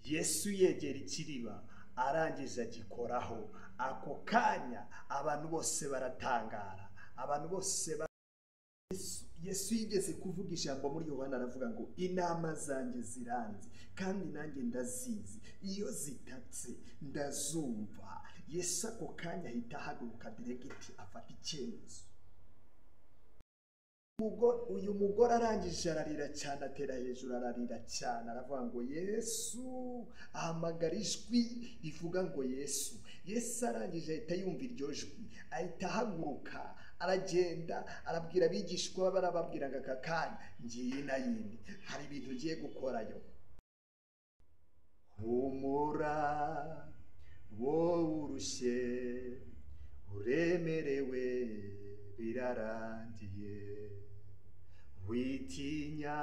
Yesu yegera ikiriba arangije agikoraho. Ako kanya abantu bose baratangara, abantu bose. Yesu yigeze kuvuga ijambo muri Yohana, aravuga ngo intama zanjye ziranzi kandi nanjye ndazizi, iyo zitatse ndazumva. Yesu ako kanya ahita ahaguruka direct, afata icyemezo. Uyu mugore arangije ararira cyane, atera hejuru ararira cyane, aravuga ngo Yesu, ahamagara ijwi rivuga ngo Yesu. Yesu arangije ahita yumva iryo jwi, ahita ahaguruka aragenda, arabwira abigishwa, barababwira ngo aka kanya ngiye Nayini, hari ibintu ngiye gukorayo. Humura wowe urushye uremerewe, birarangiye, witinya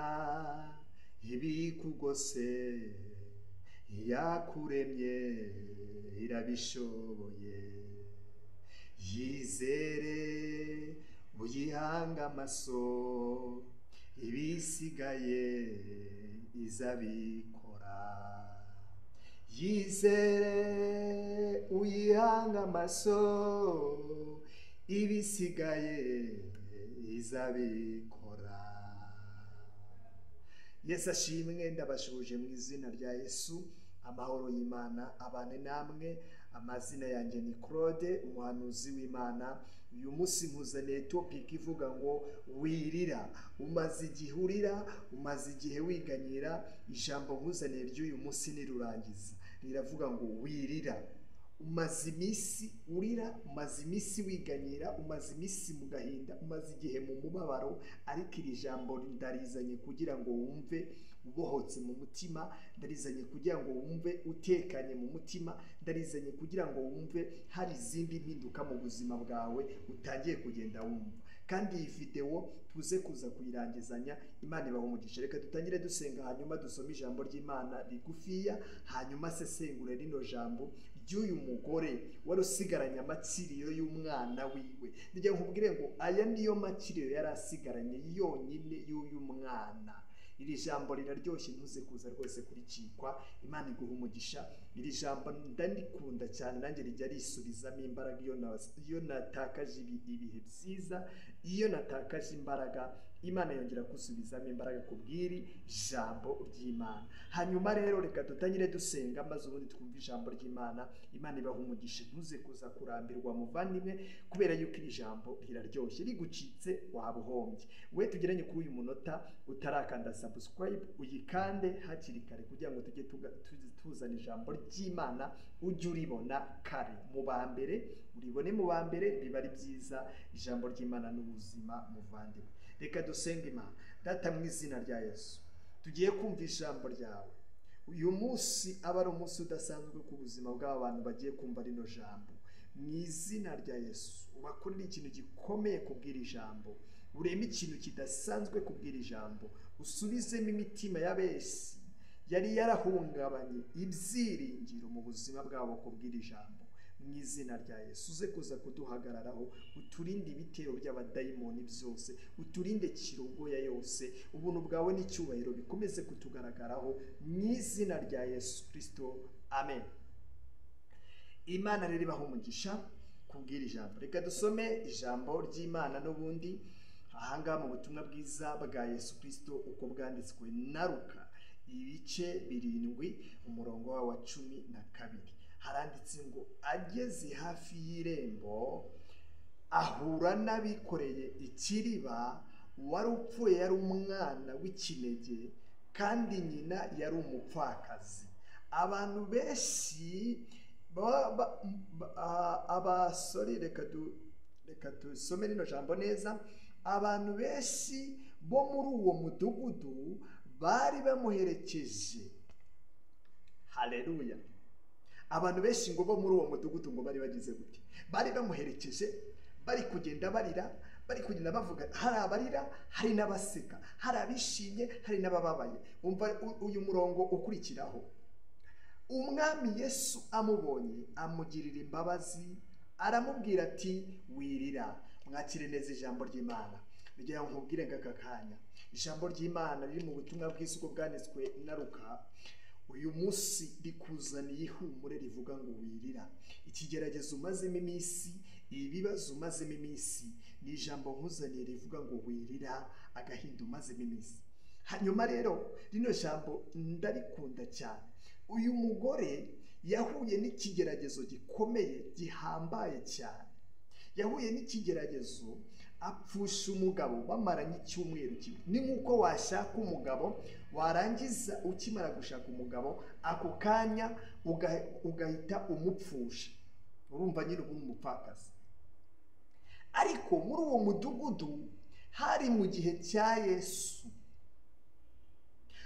ibikugose, iyakuremye irabishoboye, yizere uyihange amaso, ibisigaye izabikora. Yizere uyihange amaso, ibisigaye izabikora. Yesu ashimwe. Ndabashuje mu izina rya Yesu. Amahoro y'Imana abane namwe. Amazina yanjye ni Claude, umuhanuzi w'Imana. Uyu munsi nkuzaniye topic ivuga ngo wirira. Umaze igihe urira, umaze igihe wiganyira. Ijambo nkuzaniye ry'uyu munsi nirurangiza riravuga ngo wirira. Umaze iminsi urira, umaze iminsi wiganyira, umaze iminsi mu gahinda, umaze igihe mu mubabaro, ariko iri jambo ndarizanye kugira ngo wumve ubohotse mu mutima, ndarizanye kugira ngo wumve utekanye mu mutima, ndarizanye kugira ngo wumve hari izindi mpinduka mu buzima bwawe utangiye kugenda wumva. Kandi iyi videwo tuze kuza kuyirangizanya. Imana ibaha umugisha. Reka dutangire dusenga, hanyuma dusome ijambo ry'Imana rigufiya, hanyuma sesengure rino jambo ry'uyu mugore wari usigaranye amakiriro y'umwana wiwe. Ndagira nkubwire ngo aya niyo makiriro yari asigaranye yonyine y'uyu mwana. Iri jambo riraryoshye, ntuze kuza rwose kuricikwa. Imana iguha umugisha. Iri jambo ndandikunda cyane, nanjye rijya risubizamo imbaraga iyo natakaje ibihe byiza, iyo natakaje imbaraga, Imana yongera gusubizamo imbaraga kubw'iri jambo ry'Imana. Hanyuma rero reka dutangire dusenga, maze ubundi twumve ijambo ry'Imana. Imana ibaha umugisha. Ntuze kuza kurambirwa muvandimwe, kubera yuko iri jambo riraryoshye, rigucitse waba uhombye. We tugeranye kuri uyu munota utarakanda subscribe, uyikande hakiri kare kugira ngo tujye tuzana ijambo ry'Imana, ujye uribona kare mu ba mbere, uribone mu ba mbere, biba ari byiza. Ijambo ry'Imana n'ubuzima muvandimwe. Reka dusenge Imana. Data, mu izina rya Yesu, tugiye kumva ijambo ryawe. Uyu munsi aba ari umunsi udasanzwe ku buzima bw'aba bantu bagiye kumva rino jambo. Mu izina rya Yesu, ubakorere ikintu gikomeye kubwira ijambo, ureme ikintu kidasanzwe kubwira ijambo, usubizemo imitima ya besi yari yarahungabanye ibyiringiro mu buzima bwabo kubwira ijambo. Mu izina rya Yesu, uze kuza kuduhagararaho, uturinde ibitero by'abadayimoni byose, uturinde kirogoya yose, ubuntu bwawe n'icyubahiro bikomeze kutugaragaraho mu izina rya Yesu Kristo, amen. Imana rero ibaha umugisha kubwira ijambo. Reka dusome ijambo ry'Imana n'ubundi ahangaha mu butumwa bwiza bwa Yesu Kristo uko bwanditswe na Luka, ibice 7 umurongo wa 12. Haranditse ngo ageze hafi y'irembo ahura n'abikoreye ikiriba, wari upfuye yari umwana w'ikinege kandi nyina yari umupfakazi. Abantu benshi abasore, reka dusome rino jambo neza. Abantu benshi bo muri uwo mudugudu bari bamuherekeje. Haleluya. Abantu benshi ngo bo muri uwo mudugudu ngo bari bagize gute? Bari bamuherekeje, bari kugenda barira, bari kugenda bavuga, hari abarira, hari n'abaseka, hari abishimye, hari n'abababaye. Umva uyu murongo ukurikiraho. Umwami Yesu amubonye amugirira imbabazi, aramubwira ati wirira. Mwakire neza ijambo ry'Imana. Kugira ngo nkubwire ngo aka kanya ijambo ry'Imana riri mu butumwa bwiza uko bwanditswe na Luka. Uyu munsi rikuzaniye ihumure rivuga ngo wirira. Ikigeragezo umazemo iminsi, ibibazo umazemo iminsi, ni ijambo nkuzaniye rivuga ngo wirira agahinda umazemo iminsi. Hanyuma rero rino jambo ndarikunda cyane. Uyu mugore yahuye n'ikigeragezo gikomeye gihambaye cyane. Yahuye n'ikigeragezo apfusha umugabo bamaranye icyumweru kimwe. Ni nk'uko washaka umugabo, warangiza ukimara gushaka umugabo ako kanya ugahita umupfusha, urumva nyine uba umupfakazi. Ariko muri uwo mudugudu hari mu gihe cya Yesu,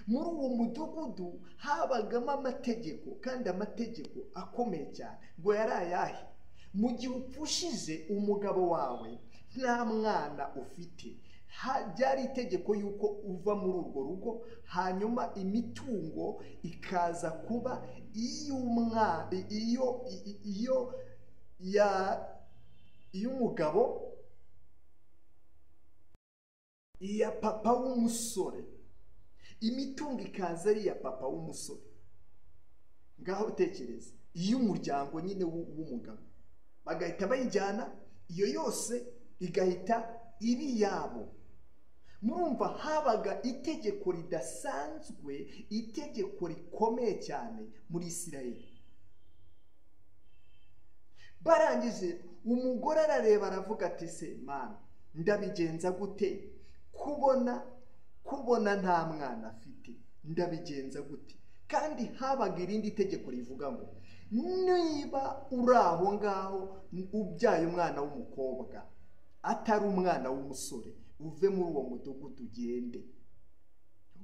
muri uwo mudugudu habagamo amategeko, kandi amategeko akomeye cyane. Ngo yari ayahe? Mu gihe upfushije umugabo wawe nta mwana ufite, byari itegeko yuko uva muri urwo rugo, hanyuma imitungo ikaza kuba iy'umugabo, iya papa w'umusore. Imitungo ikaza ari iya papa w'umusore. Ngaho utekereza, iy'umuryango nyine w'umugabo bagahita bayijyana, iyo yose igahita iba iyabo. Murumva habaga itegeko ridasanzwe, itegeko rikomeye cyane muri Isirayeli. Barangije umugore arareba aravuga ati se mana, ndabigenza gute kubona nta mwana afite, ndabigenza gute? Kandi habaga irindi tegeko rivuga ngo niba uri aho ngaho ubyaye umwana w'umukobwa atari umwana w'umusore, uve muri uwo mudugudu ugende.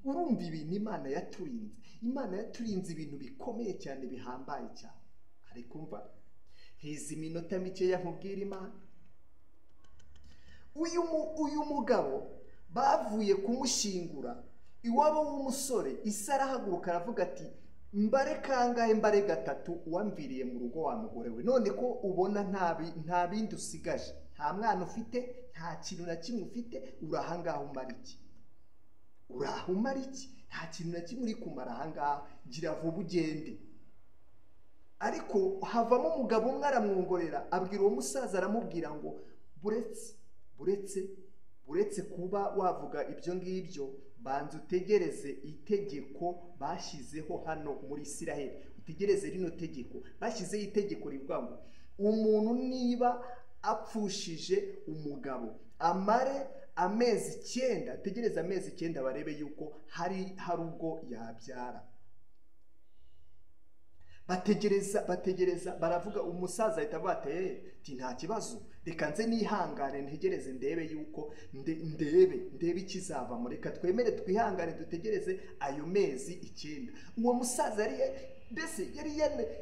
Urumva ibintu Imana yaturinze. Imana yaturinze ibintu bikomeye cyane bihambaye cyane. Ariko umva ntizi minota mikeya nkubwira Imana. Uyu mugabo bavuye kumushyingura iwabo w'umusore, ise arahaguruka aravuga ati mbare kangahe, mbare gatatu, uwamviriye mu rugo wa mugore we, none ko ubona nta bindi usigaje, nta mwana ufite, nta kintu na kimwe ufite, uri ahangaha umara iki? Uri umara iki? Nta kintu na kimwe uri kumara ahangaha, gira vuba ugende. Ariko havamo umugabo umwe aramwongorera, abwira uwo musaza aramubwira ngo buretse kuba wavuga ibyo ngibyo, banza utegereze itegeko bashyizeho hano muri Isiraheli. Utegereze rino tegeko bashyizeho, itegeko rivuga ngo umuntu niba apfushije umugabo amare amezi 9, ategereze amezi 9 barebe yuko hari ubwo yabyara. Bategereza baravuga, umusaza ahita avuga ati nta kibazo, reka nze nihangane ntegereze ndebe yuko ndebe ikizavamo, reka twemere twihangane dutegereze ayo mezi 9. Uwo musaza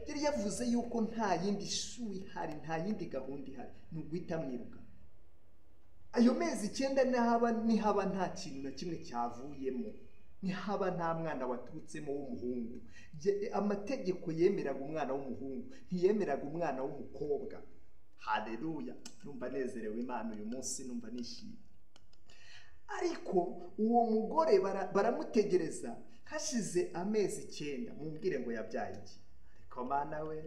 yari yavuze yuko nta yindi shu ihari, nta yindi gahunda ihari, ni uguhita mwiruka. Ayo mezi 9 nihaba nta kintu na kimwe cyavuyemo, nihaba nta mwana waturutsemo w'umuhungu. Amategeko yemeraga umwana w'umuhungu, ntiyemeraga umwana w'umukobwa. Haleluya! Numva nezerewe Imana uyu munsi, numva nishimye. Ariko uwo mugore baramutegereza, hashize amezi 9, mumbwire ngo yabyaye iki? Ariko Mana we,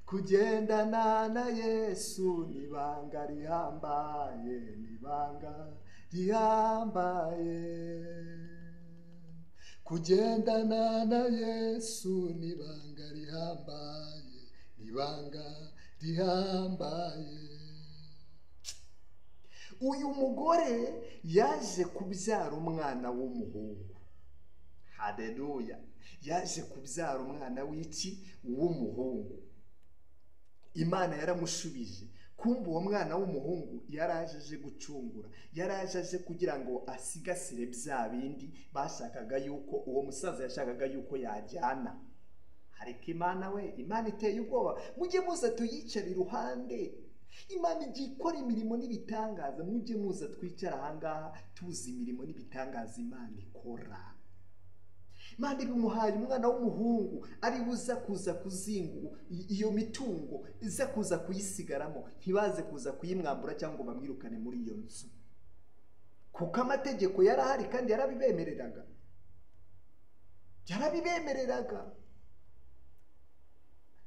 kugendana na Yesu ni ibanga rihambaye, ni ibanga rihambaye. Kugendana na Yesu ni ibanga rihambaye, ni ibanga rihambaye. Uyu mugore yaje kubyara umwana w'umuhungu. Haleluya! Yaje kubyara umwana w'iki? W'umuhungu. Imana yaramushubije. Kumva uwo mwana w'umuhungu yaraje aje gucungura, yaraje aje kugira ngo asigasire bya bindi bashakaga yuko uwo musaza yashakaga yuko yajyana. Ariko Imana we, Imana iteye ubwoba. Mujye muza tuyicara iruhande. Imana igiye ikora imirimo n'ibitangaza. Mujye muza twicara ahangaha tuzi imirimo n'ibitangaza Imana ikora. Imana ibimuhaye umwana w'umuhungu ari buza kuza kuzingu iyo mitungo, iza kuza kuyisigaramo, ntibaze kuza kuyimwambura cyangwa ngo bamwirukane muri iyo nzu, kuko amategeko yarahari kandi yarabibemereraga.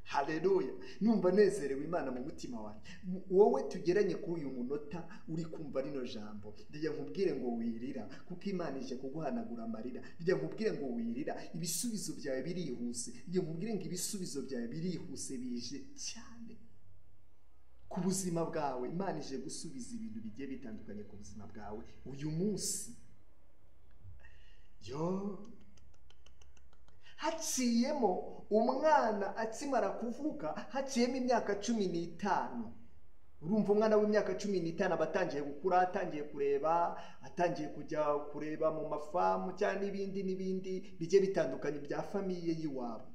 Haleluya! Numva nezerewe Imana mu mutima wanjye. Wowe tugeranye kuri uyu munota uri kumva rino jambo, njya nkubwire ngo wirira, kuko Imana ije kuguhanagura amarira. Njya nkubwire ngo wirira, ibisubizo byawe birihuse. Njya nkubwire ngo ibisubizo byawe birihuse, bije cyane ku buzima bwawe. Imana ije gusubiza ibintu bigiye bitandukanye ku buzima bwawe uyu munsi. Yo, haciyemo umwana akimara kuvuka, haciyemo imyaka 15. Urumva umwana w'imyaka 15 aba atangiye gukura, atangiye kureba, atangiye kujya kureba mu mafamu cyangwa n'ibindi n'ibindi bigiye bitandukanye bya famille y'iwabo.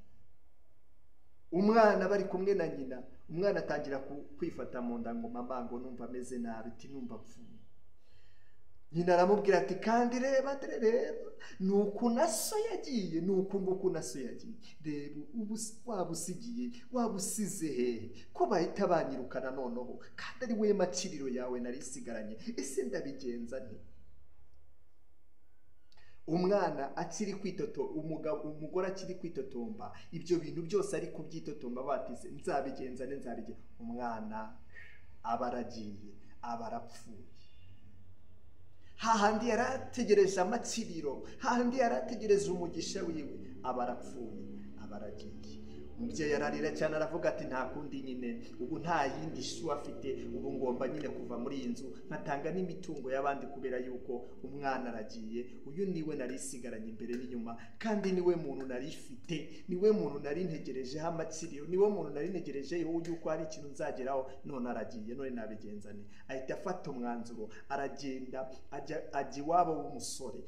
Umwana bari kumwe na nyina, umwana atangira kwifata mu nda ngo mama, ngo numva ameze nabi, ati numva apfuye. Nyina aramubwira ati kandi reba, reba, ni uku na so yagiye, ni uku nguku na so yagiye. Reba ubu waba usigiye, waba usize hehe, ko bahita banyirukana noneho, kandi ari we makiriro yawe narisigaranye, ese ndabigenza nte? Umwana akiri kwitoto, umugabo, umugore akiri kwitotomba ibyo bintu byose, ari kubyitotomba batize nzabigenza ne, nzabigenza. Umwana aba aragiye, aba arapfuye. Hahandi yari ategereje amakiriro, hahandi yari ategereje umugisha wiwe, aba arapfuye, aba aragiye. Umubyeyi ararira cyane, aravuga ati nta kundi nyine, ubu nta yindi shu afite, ubu ngomba nyine kuva muri iyi nzu nkatanga n'imitungo y'abandi, kubera yuko umwana aragiye. Uyu niwe nari isigaranye imbere n'inyuma, kandi niwe muntu nari ifite, niwe muntu nari ntegerejeho amakiriro, niwe muntu nari ntegerejeho yuko hari ikintu nzageraho, none aragiye, none nabigenza nte? Ahita afata umwanzuro, aragenda ajya iwabo w'umusore,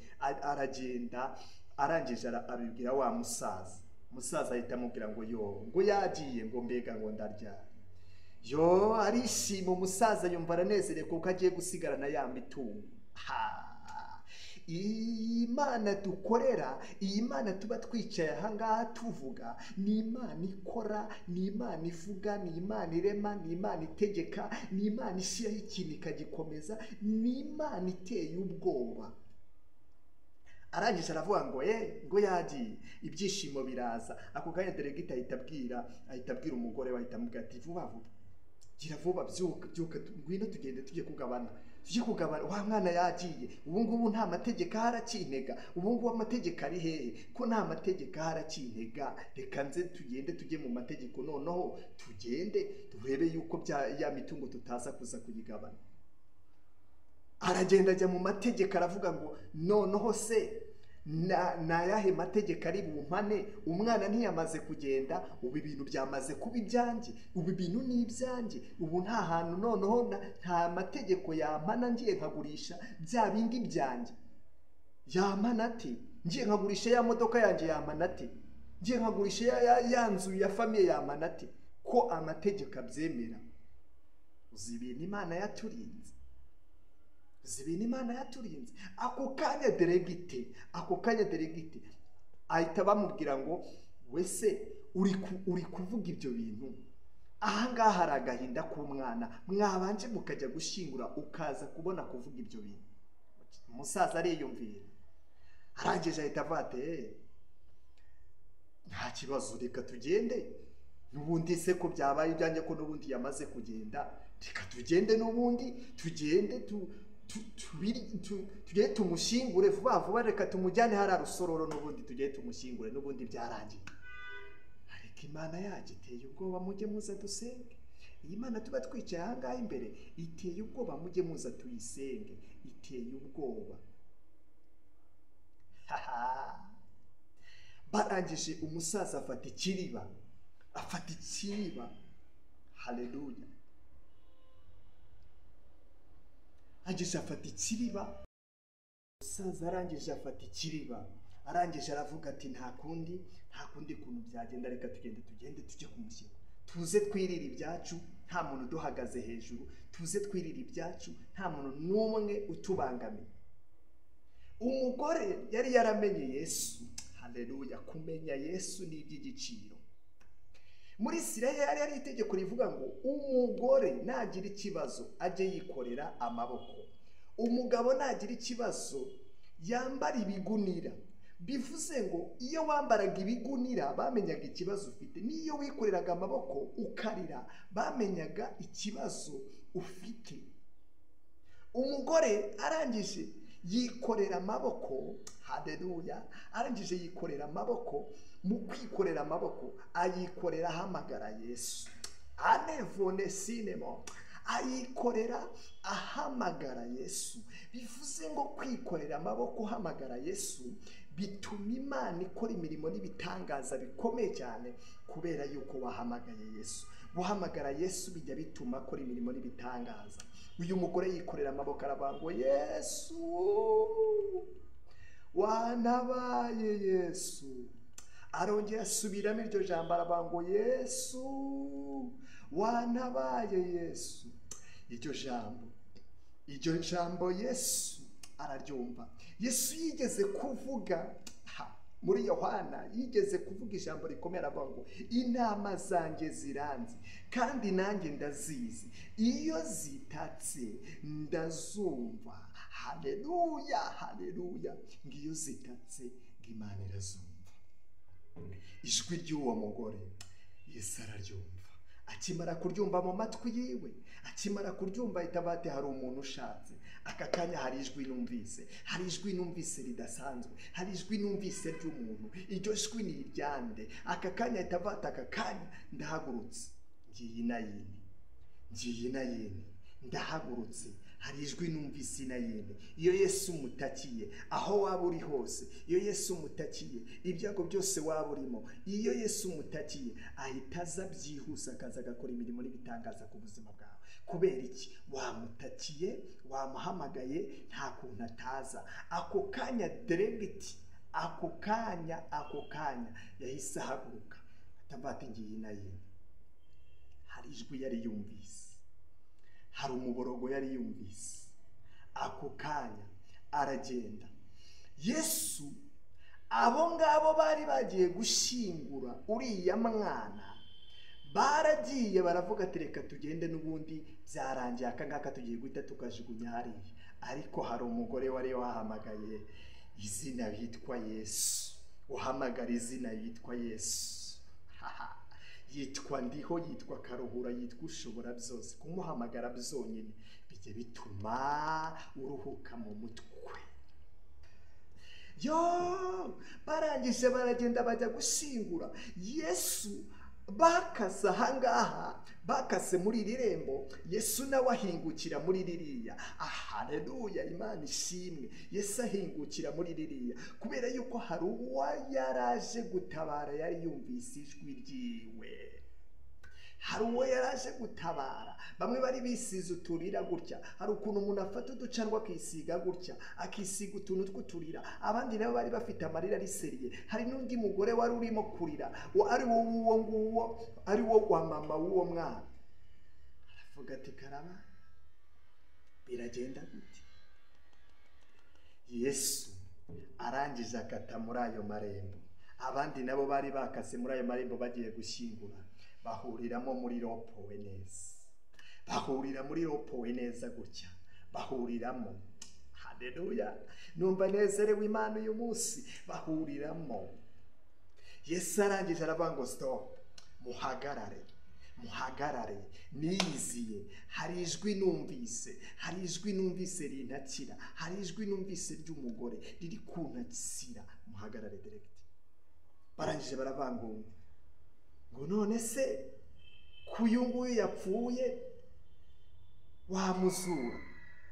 aragenda arangije abibwira wa musaza. Umusaza ahita amubwira ngo yo, ngo yagiye, ngo mbega ngo ndaryara. Yo, arishima umusaza, yumva aranezerewe kuko agiye gusigarana ya mitungo. Iyi Mana dukorera, iyi Mana tuba twicaye aha ngaha tuvuga, ni Imana ikora, ni Imana ivuga, ni Imana irema, ni Imana itegeka, ni Imana ishyiraho ikintu ikagikomeza, ni Imana iteye ubwoba. Arangije aravuga ngo ngo yagiye, ibyishimo biraza. Ako kanya delegate ahita abwira umugore we, ahita amubwira ati vuba vuba, gira vuba, byuka byuka, ngwino tugende tujye kugabana, tujye kugabana, wa mwana yagiye, ubu ngubu nta mategeko ahari akintega, ubu ngubu amategeko ari hehe? Ko nta mategeko ahari akintega, reka nze tugende tujye mu mategeko, noneho tugende turebe yuko ya mitungo tutaza kuza kuyigabana. Aragenda ajya mu mategeko, aravuga ngo noneho se nayahe mategeko ari bumpane? Umwana ntiyamaze kugenda, ubu ibintu byamaze kuba ibyanjye, ubu ibintu ni ibyanjye, ubu nta hantu noneho nta mategeko yampana ngiye nkagurisha bya bindi byanjye. Yampana ate? Ngiye nkagurisha ya modoka yanjye yampana ate? Ngiye nkagurisha ya nzu ya famille yampana ate? Ko amategeko abyemera. Uzi ibintu Imana yaturinze, ibintu Imana yaturinze. Ako kanya delegite ahita bamubwira ngo wese uri kuvuga ibyo bintu, aha ngaha hari agahinda k'umwana, mwabanje mukajya gushyingura ukaza kubona kuvuga ibyo bintu. Umusaza ariyumvira, arangije ahita avuga ati nta kibazo, reka tugende, n'ubundi se ko byabaye ibyanjye, ko n'ubundi yamaze kugenda, reka tugende n'ubundi tugende tugende tumushyingure vuba vuba, reka tumujyane hariya Rusororo, n'ubundi tugende tumushyingure, n'ubundi byarangiye. Ariko Imana yacu iteye ubwoba, mujye muza dusenge. Iyi Mana tuba twicaye aha ngaha imbere iteye ubwoba, mujye muza tuyisenge, iteye ubwoba. Barangije umusaza afata ikiriba, afata ikiriba. Haleluya! Arangije afata ikiriba, umusaza arangije afata ikiriba, arangije aravuga ati nta kundi, nta kundi kuntu byagenda, reka tugende tujye kumushyingura, tuze twirire ibyacu, nta muntu uduhagaze hejuru, tuze twirire ibyacu, nta muntu n'umwe utubangamiye. Umugore yari yaramenye Yesu. Haleluya! Kumenya Yesu ni iby'igiciro. Muri Isirayeli yari hari itegeko rivuga ngo umugore nagira ikibazo ajye yikorera amaboko, umugabo nagira ikibazo yambara ibigunira. Bivuze ngo iyo wambaraga ibigunira bamenyaga ikibazo ufite, n'iyo wikoreraga amaboko ukarira bamenyaga ikibazo ufite. Umugore arangije yikorera amaboko, haleluya, arangije yikorera amaboko. Mu kwikorera amaboko ayikorera ahamagara Yesu, anevone sinemo, ayikorera ahamagara Yesu. Bivuze ngo kwikorera amaboko uhamagara Yesu bituma Imana ikora imirimo n'ibitangaza bikomeye cyane, kubera yuko wahamagaye Yesu. Guhamagara Yesu bijya bituma akora imirimo n'ibitangaza. Uyu mugore yikorera amaboko aravuga ngo Yesu wanabaye, Yesu. Arongera asubiramo iryo jambo aravuga ngo Yesu wanabaye, Yesu. Iryo jambo Yesu araryumva. Yesu yigeze kuvuga muri Yohana, yigeze kuvuga ijambo rikomeye aravuga ngo intama zanjye ziranzi kandi nanjye ndazizi, iyo zitatse ndazumva. Haleluya, haleluya. Ngiyo zitatse Imana irazumva. Ijwi ry'uwo mugore Yesu araryumva. Akimara kuryumva mu matwi yiwe, akimara kuryumva ahita bate hari umuntu ushatse. Aka kanya hari ijwi numvise, hari ijwi numvise ridasanzwe, hari ijwi numvise ry'umuntu, iryo jwi ni iryande. Aka kanya ahita bata, aka kanya ndahagurutse ngiye inayini, ngiye inayini, ndahagurutse, hari ijwi numvise inayini. Iyo Yesu umutakiye aho waba uri hose, iyo Yesu umutakiye ibyago byose waba urimo, iyo Yesu umutakiye ahita aza byihuse, akaza agakora imirimo n'ibitangaza ku buzima bwawe. Kubera iki? Wamutakiye, wamuhamagaye, nta kuntu ataza. Ako kanya direct, ako kanya yahise ahaguruka atabati ngiye inayini. Hari ijwi yari yumvise, hari umuborogo yari yumvise. Ako kanya aragenda. Yesu abo ngabo bari bagiye gushyingura uriya mwana baragiye baravuga ati reka tugende, n'ubundi byarangiye, aka ngaka tugiye guhita tukajugunya hariya. Ariko hari umugore wari wahamagaye izina yitwa Yesu, uhamagara izina yitwa Yesu. Yitwa Ndiho, yitwa Karuhura, yitwa Ushobora byose. Kumuhamagara byonyine bijya bituma uruhuka mu mutwe. Yo, barangije baragenda bajya gushyingura Yesu. Bakase ahangaha, bakase muri iri rembo, Yesu nawe ahingukira muri ririya. Haleluya, Imana ishimwe. Yesu ahingukira muri ririya kubera yuko hari uwo yaraje gutabara, yari yumvise ijwi ryiwe. Hari uwo yaraje gutabara. Bamwe bari bisize uturira gutya, hari ukuntu umuntu afata uducanwa akisiga gutya, akisiga utuntu tw'uturira. Abandi nabo bari bafite amarira ariseriye. Hari n'undi mugore wari urimo kurira, ari wo w'uwo nguwo, ari wo wa mama w'uwo mwana. Aravuga ati karaba biragenda gute? Yesu arangije akata muri ayo marembo. Abandi nabo bari bakase muri ayo marembo bagiye gushyingura, bahuriramo muri ropowe neza, bahurira muri ropowe neza gutya, bahuriramo. Haleluya, numva nezerewe Imana uyu munsi. Bahuriramo. Yesu arangije aravuga ngo stop, muhagarare, muhagarare, niyiziye. Hari ijwi numvise, hari ijwi numvise rintakira, hari ijwi numvise ry'umugore riri kuntakira, muhagarare direct. Barangije baravangunga ngo none se kuyu nguyu yapfuye wamuzura,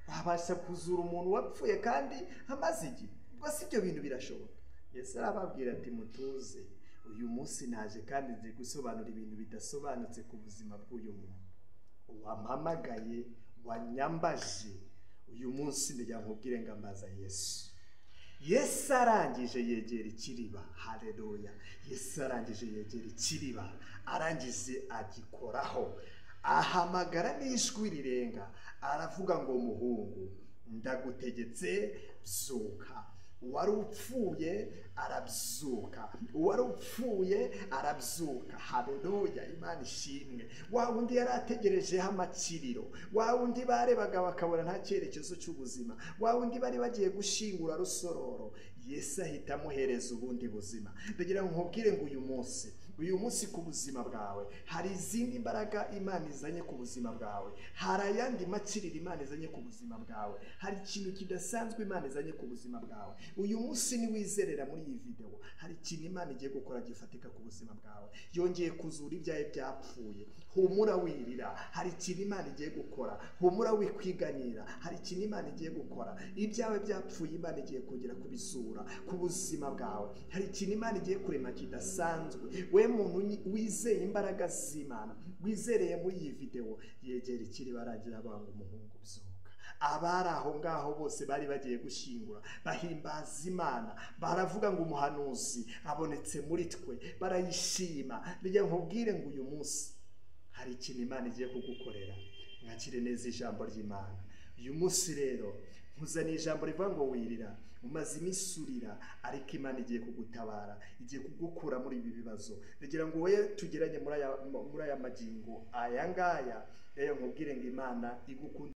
wabasha kuzura umuntu wapfuye kandi amaze igihe? Ubwo si ibyo bintu birashoboka? Yesu arababwira ati mutuze, uyu munsi naje kandi nzi gusobanura ibintu bidasobanutse ku buzima bw'uyu muntu. Wampamagaye, wanyambaje, uyu munsi ndagira nkubwire ngo ambaza Yesu. Yesu arangije yegera ikiriba. Haleluya. Yesu arangije yegera ikiriba, arangije agikoraho, ahamagara n'ijwi rirenga, aravuga ngo muhungu ndagutegetse byuka. Uwari upfuye arabyuka, uwari upfuye arabyuka. Haleluya, Imana ishimwe. Wa wundi yari ategerejeho amakiriro, wa wundi barebaga bakabona nta cyerekezo cy'ubuzima, wa wundi bari bagiye gushyingura rusororo, Yesu ahita amuhereza ubundi buzima. Ndagira ngo nkubwire ngo uyu munsi ku buzima bwawe hari izindi mbaraga Imana izanye ku buzima bwawe, hari ayandi makiriro Imana izanye ku buzima bwawe, hari ikintu kidasanzwe Imana izanye ku buzima bwawe. Uyu munsi niwizerera muri iyi video, hari ikintu Imana igiye gukora gifatika ku buzima bwawe. Yongeye kuzura ibyawe byapfuye. Humura wirira, hari ikintu Imana igiye gukora. Humura wikwiganyira, hari ikintu Imana igiye gukora. Ibyawe byapfuye Imana igiye kongera kubizura ku buzima bwawe. Hari ikintu Imana igiye kurema kidasanzwe. We muntu wizeye imbaraga z'Imana, wizereye muri iyi video, yegera ikiri baragira banga umuhungu byuka. Abari aho ngaho bose bari bagiye gushyingura bahimbaza Imana, baravuga ngo umuhanuzi abonetse muri twe, barayishima. Bijya nkubwire ngo uyu munsi hari ikintu Imana igiye kugukorera. Mwakire neza ijambo ry'Imana. Uyu munsi rero nkuzaniye ijambo rivuga ngo wirira, umaze iminsi urira, ariko Imana igiye kugutabara, igiye kugukura muri ibi bibazo. Ndagira ngo wowe tugeranye muri aya magingo aya ngaya, rero nkubwire ngo Imana igukunda.